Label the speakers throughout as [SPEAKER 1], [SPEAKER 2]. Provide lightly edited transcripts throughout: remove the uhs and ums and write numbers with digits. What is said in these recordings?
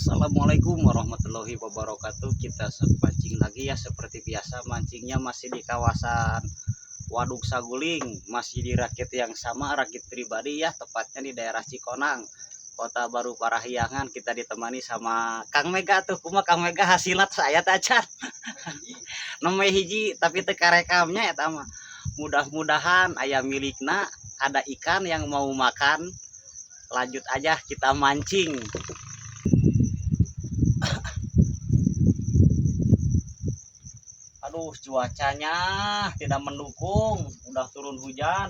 [SPEAKER 1] Assalamualaikum warahmatullahi wabarakatuh. Kita pancing lagi ya, seperti biasa mancingnya masih di kawasan Waduk Saguling, masih di rakit yang sama, rakit pribadi ya, tepatnya di daerah Cikonang, Kota Baru Parahyangan. Kita ditemani sama Kang Mega tuh. Kumaha Kang Mega hasilna saya tacan. Nomor hiji tapi teu karekamnya eta mah. Mudah-mudahan aya milikna, ada ikan yang mau makan. Lanjut aja kita mancing. Aduh, cuacanya tidak mendukung, udah turun hujan.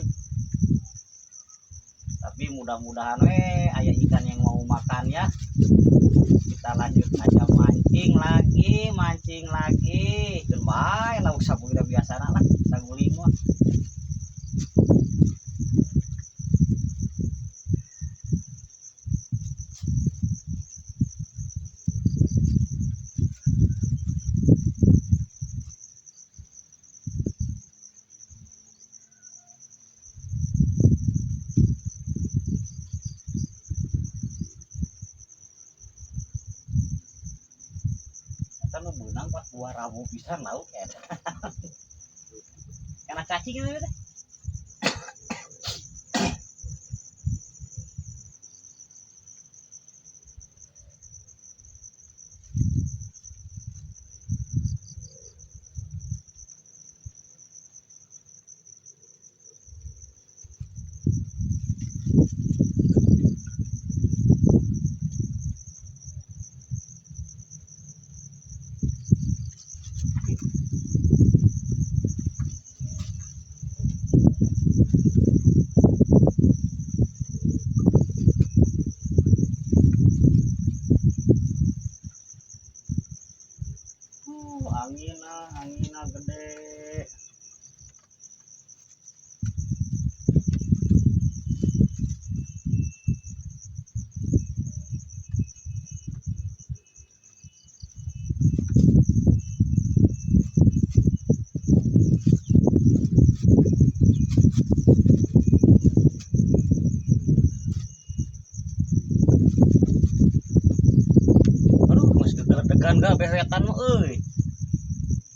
[SPEAKER 1] Tapi mudah-mudahan weh aya ikan yang mau makan ya. Kita lanjut aja mancing lagi, mancing lagi. Keun bae lauk saguling biasa lah, saguling mah. Eta nu beunang pas buah rabu pisan lauk eta. Kana cacing eta teh. Anginna gede. Aduh, geus gegeledegan gak bewetan mah euy.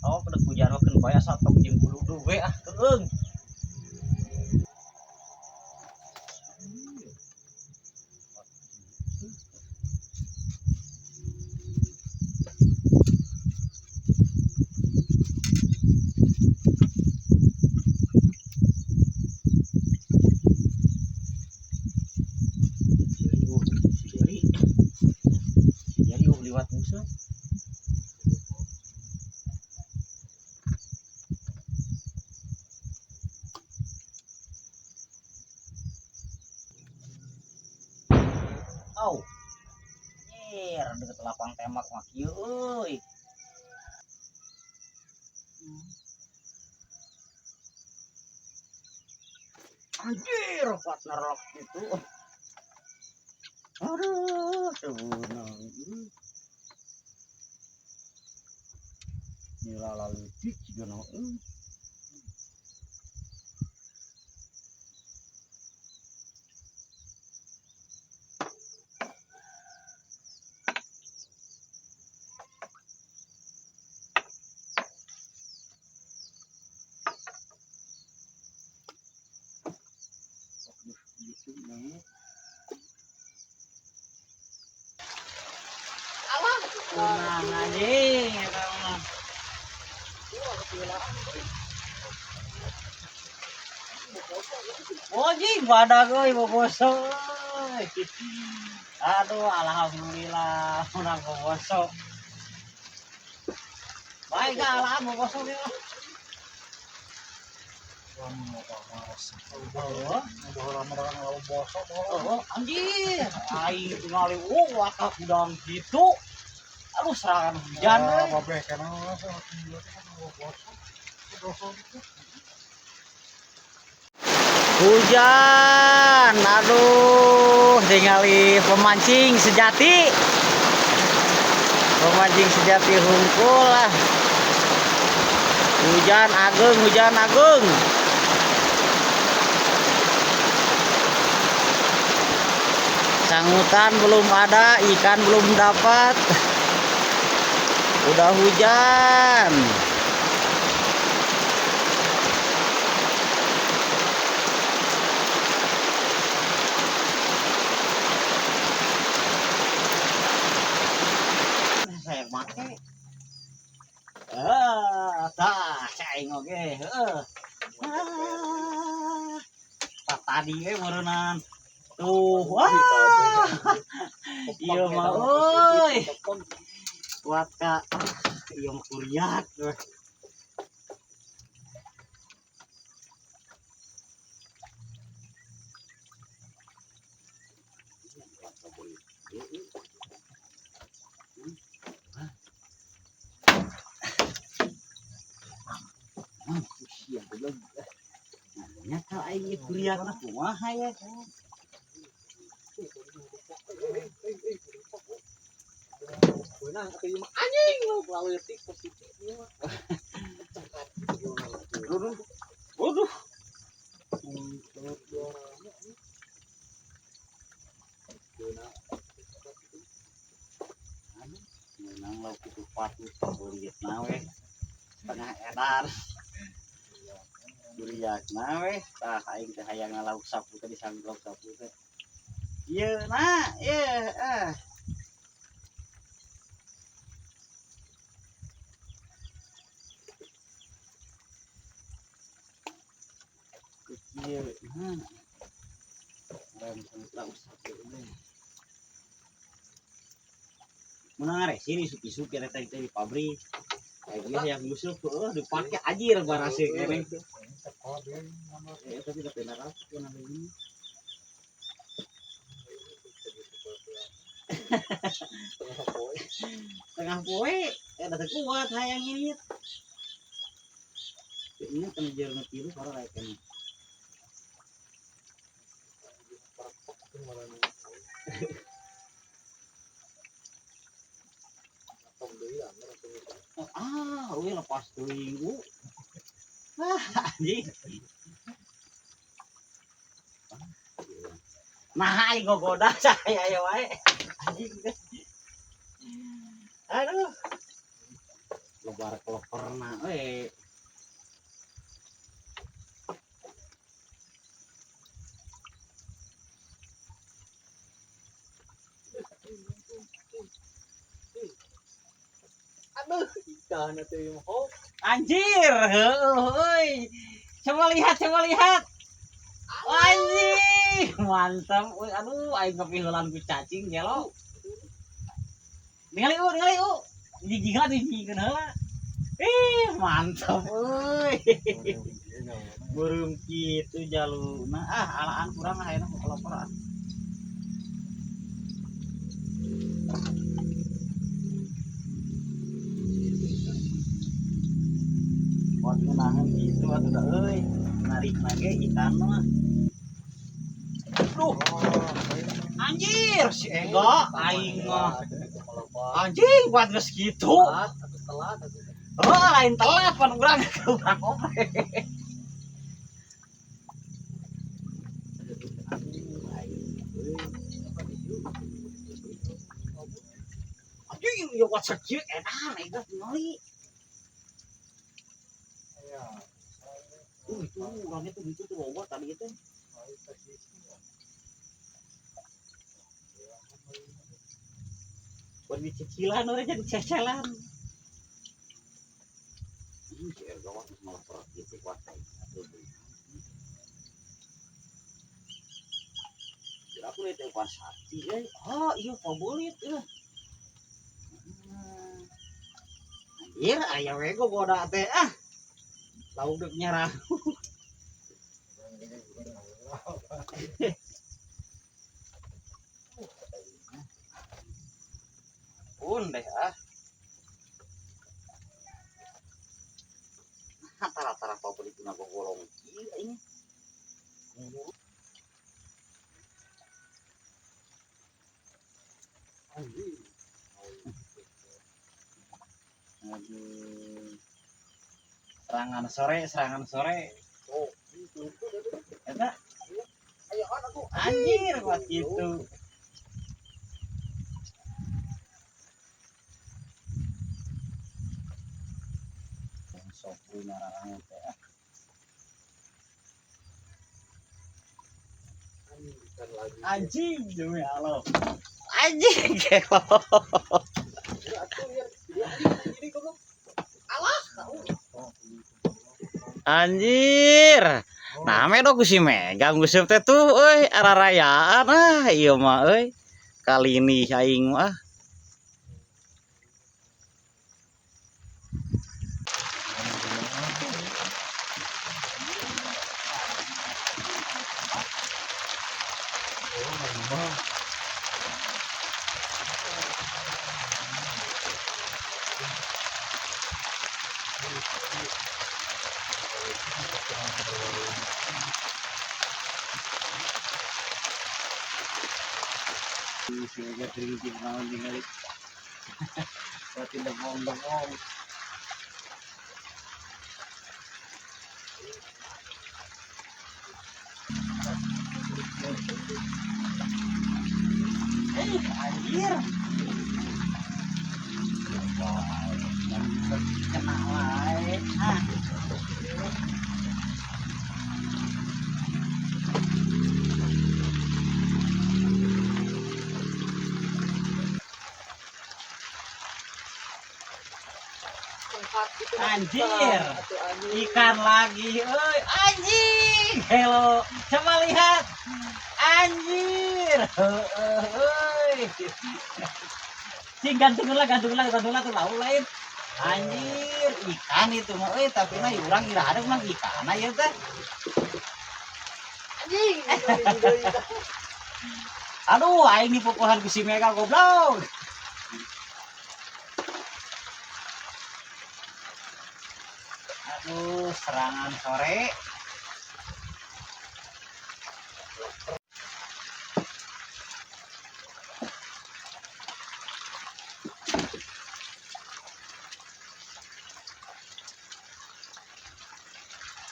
[SPEAKER 1] Oh, pada hujan mah keun bae asa tok jeung buluduh we ah keung. Si Jerry, si Jerry, oh liwat musuh. Au. Anjir, deket lapang tembak mah kieu euy. Anjir, partner lock itu. Aduh, sebenang. Nila lalitik juga no. Alah, kunang anjing eta mah. Anjing badag euy boboso euy. Aduh, alhamdulillah menang boboso. Baik alam boboso ge. Oh, anjir, aing tingali watak udang gitu. Aduh, serangan hujan euy. Hujan, aduh, tingali pemancing sejati. Pemancing sejati hungkul lah. Hujan ageung, hujan ageung. Sangutan belum ada, ikan belum dapat. Udah hujan. Saya make. Tah, cai oge, heeh. Ah, tadi we meureunnan. Tuh, wah. Iya mah euy. Kuat ka. Iya mah kuriak. Nya ka aing ieu kuriak mah kumaha ya?
[SPEAKER 2] Beunang atuh ieu mah anjing leutik positif ieu mah.
[SPEAKER 1] Waduh. Menang lauk itu patut favorit nawe. Setengah edar. Kuriak nawe. Tah aing teh hayang ngalauk sapu teh disanggup lauk sapu teh. Ieu nah, ieu ah. Ieu nah. Rem lauk sapu teh. Menang sini suki-suki eta teh di pabrik. Kayak dia yang yusuf tuh dipakai anjir barase kene. Tapi udah benar apa namanya ini. Tengah poe, udah kuat hayang ini. Ini kena jalan tilu para kayak kene. Ah, wih lepas teuing. Ah, anjing. Nah, aing gogoda saya aya wae. Anjing. Aduh. Lebar keloperna we.
[SPEAKER 2] Aduh, ikan atuh ieu mah.
[SPEAKER 1] Anjir, heueuh euy. Coba lihat, coba lihat. Anjing, mantap. Euy, aduh, aing kapiheulan ku cacing gelo. Ningali ningali u. Jijing dijingkeun heula. Ih, mantap euy. Beureum kitu jaluna. Ah, alaan kurang ah ayeuna ku ah. Buat ngenahan gitu atuh da euy. Narik lagi ikan mah. Duh. Anjir si Ega aing mah. Anjing buat geus kitu.
[SPEAKER 2] Telat.
[SPEAKER 1] Oh, lain telat pan urang urang oge. Anjing ieu wat sakieu edan Ega tingali. Itu orangnya tuh gitu tuh loba tadi itu. Buat dicicilan orang jadi cecelan. Ih, si Ega waktu malah perut gitu kuat aduh. Kira aku lihat yang sakti eh. Ah, iya favorit ya. Anjir, aya we goda teh ah. Lauk deuk nyarah. Pun deh ah. Tara-tara favorit na gogolong kieu ini. Aduh. Serangan sore, serangan sore.
[SPEAKER 2] Oh, itu.
[SPEAKER 1] Eta
[SPEAKER 2] Ayo aku.
[SPEAKER 1] anjir buat gitu. Sok ngarangu teh ah.
[SPEAKER 2] Ikan lagi.
[SPEAKER 1] Anjing demi Allah. Anjing gelo. Anjir. Nah, medo ku si Mega nguseup teh tuh euy ararayaan ah ieu mah euy. Kali ini aing mah. Berarti debong-debong. Anjir. Kena wae. Ah. Anjir. Ikan lagi, euy, anjing. Hello, coba lihat. Anjir. Euy. Cing gantunglah tuh lau lain. Anjir, ikan itu mah euy, tapi mah urang iraha mah ikan aya teh.
[SPEAKER 2] Anjing.
[SPEAKER 1] Aduh, aing dipukulan ku si Mega goblok. Aduh, serangan sore.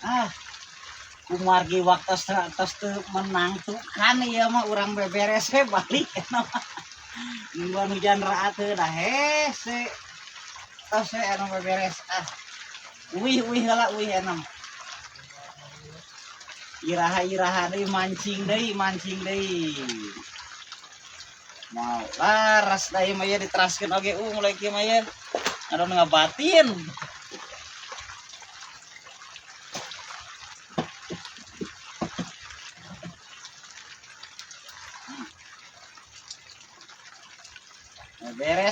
[SPEAKER 1] Ah, kumargi waktu tos teu menang tuh kan ieu mah urang beberes we balik eta mah. Nungguan hujan raat teu dah hese. Tos we anu beberes ah. Uih uih heula uih enam. Iraha-iraha deui mancing deui. Mau laras deui mah ieu diteraskeun oge mulai kieu mah ieu. Anu ngabatin.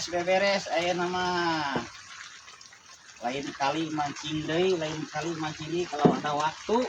[SPEAKER 1] Beberes ayeuna mah. Lain kali mancing deui, lain kali mancing deui kalau ada waktu.